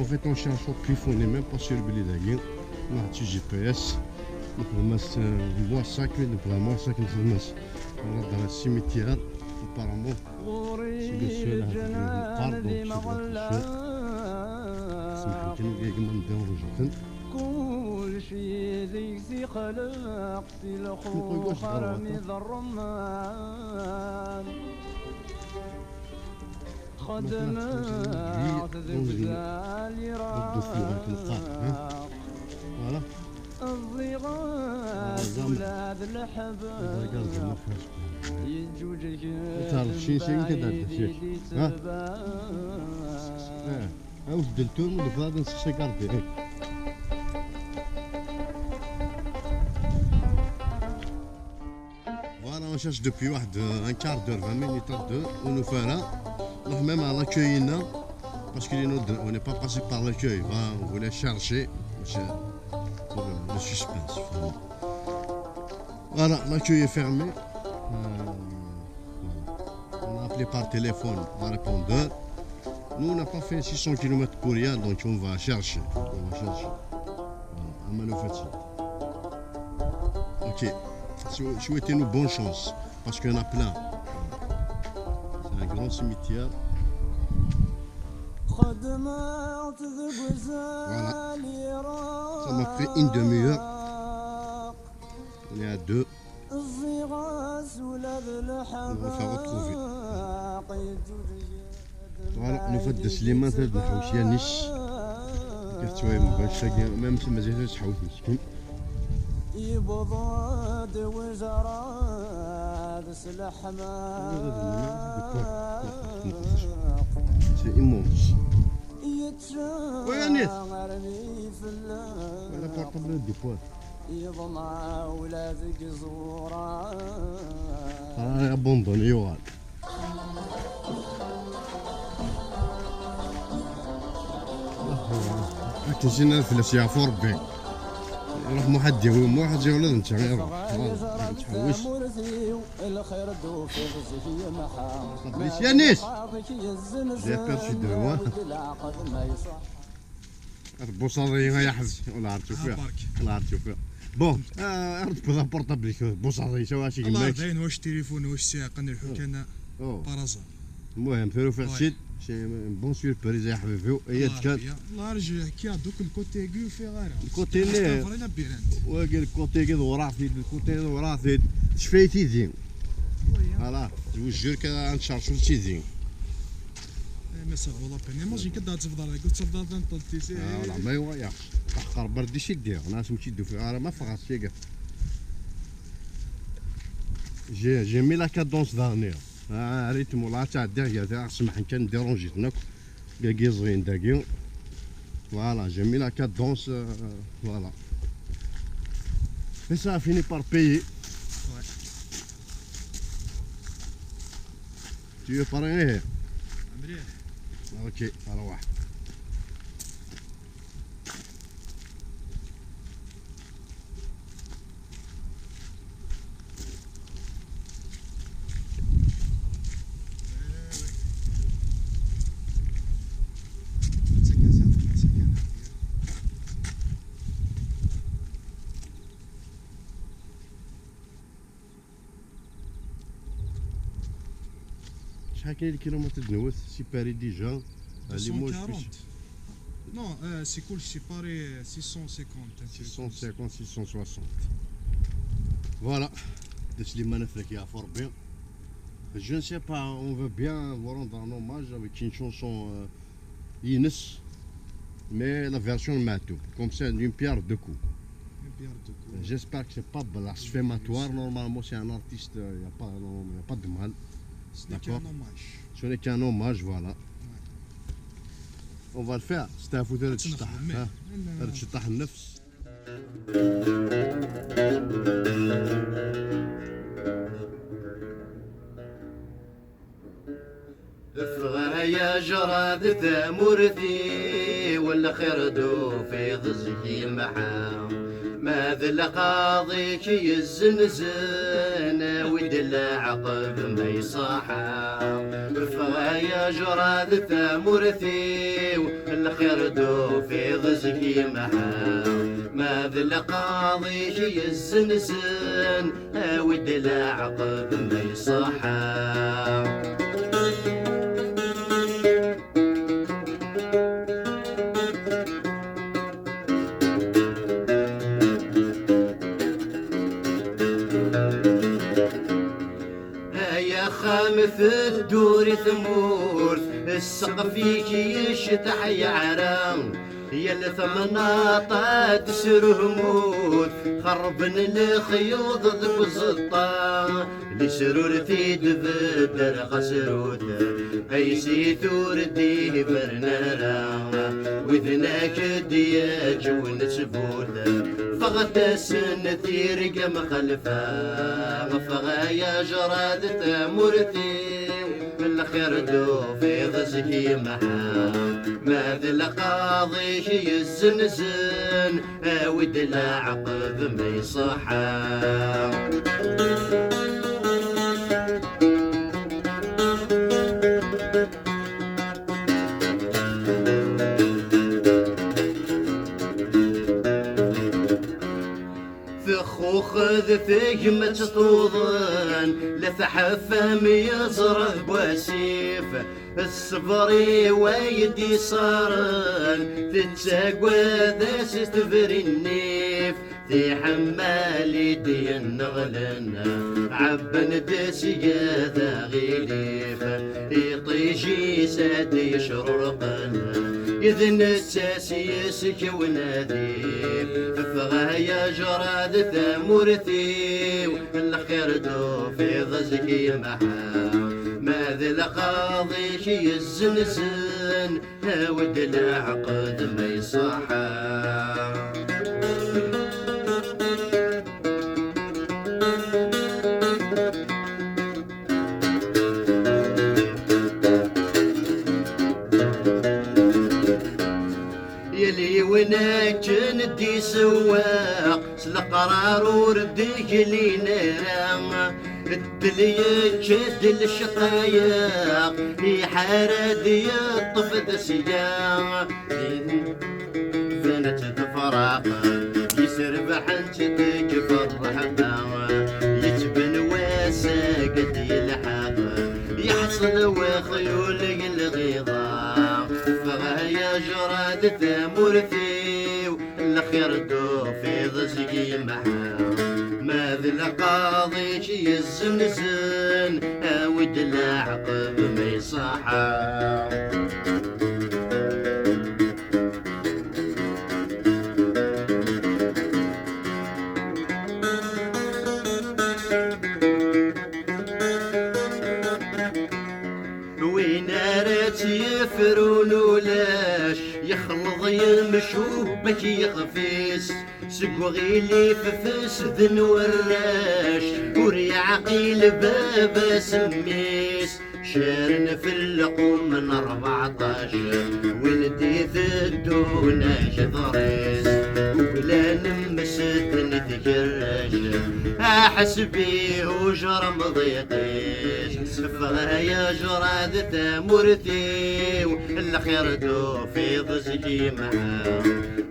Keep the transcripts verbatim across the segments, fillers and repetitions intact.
En fait, on cherche au pif, on n'est même pas sûr belli dagi. Nruḥ d G P S. Nexdem-as, euh, mois cinq, nebɣa mois cinq, nexdem-as. Nruḥ ɣer cimetière. Apparemment, c'est le seul à avoir une part, donc je dois être le seul. Semḥen kan, dagi ma ndéranj-iten. Kulci deg-s ixleq si lxuxer mi d ṛṛemman. Xedmeɣ-t deg uzal Iraq. Voilà. Ẓẓiɣ-as ula d leḥbab. Yeǧǧuǧeg Taɛref cin seg tadart. Ha? Awet-d ltum, nefra ad nseqsi gardi. Voilà, on cherche depuis واحد, euh, un quart d'heure, vingt minutes, heure deux, ur nufi ara. Nruḥ même à l'accueil-nni, parce que on n'est pas passé par l'accueil. Voilà, on voulait chercher, c'est pour le, le suspense, vraiment. Voilà, l'accueil est fermé. Euh, voilà. On a appelé par téléphone, un répondeur. Nous, on n'a pas fait six cents kilomètres pour rien, donc on va chercher. On va chercher. Voilà, à Manoufatine. Ok. Sou-, souhaitez-nous bonne chance, parce qu'il y en a plein. C'est un grand cimetière. Voilà. Ça m'a pris une demi-heure. On est à deux. On va faire retrouver. Voilà, nufa-d Sliman, ad nḥewwes Yanis. Kif tettwayem bac tagi, même si mazal ad tḥewwes meskin. Yewweḍ-d wezrar s leḥmam. C'est immense. Yettru armi fell-am. Voilà, portable de poids. Yeḍmeɛ ula deg iẓuran. Ah, abandonné, yuɣal. Akken sin ad fell-as yeɛfu Rebbi. Iruḥ Muḥ ad d-yawi Muḥ, ad yawi ula d netta iruḥ. Voilà, ad yettḥewwis. Lxir d ufiḍ zik yemḥa. Yanis! J'ai aperçu de loin. Tbuṣaḍ-iyi ay aḥbes. Wala ɛerf tufiḍ. Wala ɛerf tufiḍ. Bon, euh, ar tewwiḍ aportable-ik, tbuṣaḍ-iyi, sawa acu. Dayen, wac tilifun, wac ssiɛqa n lḥukana. Oh. Par hasard. المهم, tura ufiɣ-tt-id. C'est une bonne surprise, ay aḥbib-iw. Ay ad kan. Large, kkiɣ-d akk lkotegi ur ufiɣ ara. Lkotegi-nni. Wagi lkotegi d wraɣ-t-id, lkotegi d wraɣ-t-id. Tecfa-yi tidi. Voilà, je vous jure que ad ncercu tidi. Eh, mais ça vaut la peine. Imagine que tu vas voir, tu vas voir dans ton tissu. Ah, voilà, mais ouais, ya. Aqerbar d isiddi, nas mačči d-ufiɣ ara ma ffɣeɣ seg. J'ai, j'ai mis la cadence dernière. Ah, rythme, là, tu as derrière, tu as ce matin, dérange, donc, dagi ẓẓin, dagi. Voilà, j'ai mis la cadence, euh, voilà. Et ça a fini par payer. Ouais. Tu es paré? مليح. Ok, alors. شحال كاين الكيلومتر دنوت؟ C'est Paris déjà. Deux cent quarante. Non, euh, c'est cool, c'est Paris, six cent cinquante, un truc comme ça. Six cent cinquante, six cent soixante. Voilà. Des les manœuvres qui a fort bien. Je ne sais pas, on veut bien vous rendre un hommage avec une chanson, euh, Ines, mais la version Matou, comme ça, d'une pierre deux coups. Une pierre deux coups. J'espère que c'est pas blasphématoire. Normalement, c'est un artiste, il n'y a pas, non, y a pas de mal. Ce n'est qu'un hommage. D'accord ? Ce n'est qu'un hommage, voilà. Ouais. On va le faire. C'est un foutu de tchetah, hein ? De tchetah النفس. Ffeɣ ay ajrad tamurt-iw, lxir d ufiḍ zik yemḥa. Ma d lqaḍi-k yezzenzen, awi-d leɛqed ma iṣaḥa. Ffeɣ ay ajrad tamurt-iw, lxir d-tufiḍ zik yemḥa. Ma d lqaḍi-k yezzenzen, awi-d leɛqed ma iṣaḥa. Ay axxam teddur i tmurt, ssqef-ik yecṭeḥ yeɛra. Yal tamnaḍt ad tesruhmut, xerben lexyuḍ deg uẓeṭṭa. Lesrur tidbedder xasrut, ay sit ur d-ibren ara. Widen ak d-yeǧwen ttbut, ffɣet-asen tirga mxalfa. Ffeɣ ay ajrad tamurt-iw, lxir d-tufiḍ zik yemḥa. Ma d lqaḍi-k yezzenzen, awi-d leɛqed ma iṣaḥa. Texxuxed tegmat tuḍen, la tḥeffam iẓra deg wasif. Ṣṣber-iw ay d-isaren, tettagad-as tebri nnif. Tiḥemmal i d-yenneɣlen, ɛebban-d seg-a d aɣilif. Iṭij-is ad d-yecrurqen, d netta s yes-k unadi. Ffeɣ ay ajrad tamurt-iw, lxir d-tufiḍ zik yemḥa. Ma d lqaḍi-k yezzenzen, awi-d leɛqed ma iṣaḥa. Yal yiwen akken d-isewweq, s leqrar ur d-glin ara. Ddel yečča-d lecqayeq, iḥar ad yeṭṭef d sya. Banat tefraq, yesrebḥen-tt tekfa ṛṛeḥma. Yettben wass-agi ad yelḥeq, yeḥṣel wexyul n lɣiḍa. Ffeɣ ay ajrad tamurt-iw, lxir d-tufiḍ zik yemḥa. Ma d lqaḍi-k yezzenzen, awi-d leɛqed ma iṣaḥa. Win ara tt-yefrun ulac, yexleḍ yemcubbek yexef-is. Seg uɣilif fesden warrac, ur yeɛqil baba-s mmi-s. Caren f llequm n rbeɛṭac, win d-iteddun ak ḍris. Uklan mmesden tgerrac, aḥesbi ujram d iṭij. Ffeɣ ay ajrad tamurt-iw, lxir d-tufiḍ zik yemḥa.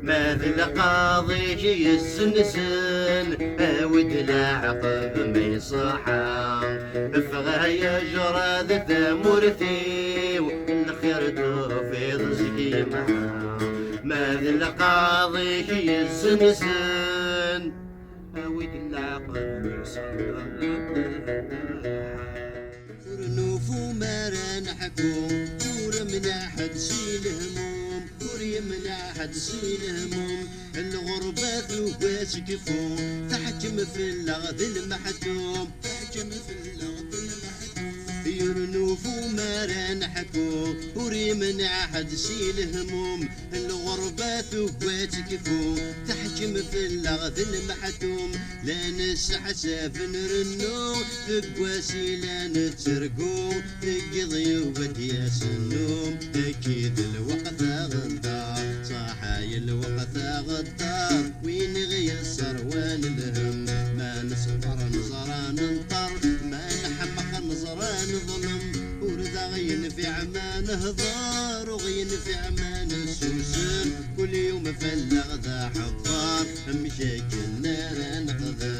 Ma d lqaḍi-k yezzenzen, awi-d leɛqed ma iṣaḥa. Ffeɣ ay ajrad tamurt-iw, lxir d-tufiḍ zik yemḥa. Ma d lqaḍi-k yezzenzen, awi-d leɛqed ma iṣaḥa. Ur nufum ara neḥku, ur mneḥ ḥedd si lehmum, ur yemneḥ ḥedd si lehmum. Lɣerba tugi ad tekfu, teḥkem fell-aɣ d lmeḥtum, teḥkem fell-aɣ d lmeḥtum. Ur nufum ara neḥku, ur yemneḥ ḥedd si lehmum. Lɣerba tugi ad tekfu, teḥkem fell-aɣ d lmeḥtum. La nesseḥsab nrennu, deg wass yellan nettergu, deg yiḍ yugi ad d-yas nnum. Akka i d lweqt aɣeddaṛ, ṣaḥa i lweqt aɣeddaṛ, win i ɣ-yeṣṣer Yenfiɛ ma nehḍer, ur yenfiɛ ma nessusem. Kul yum fell-aɣ d aḥebbar, amek akken ara neqder?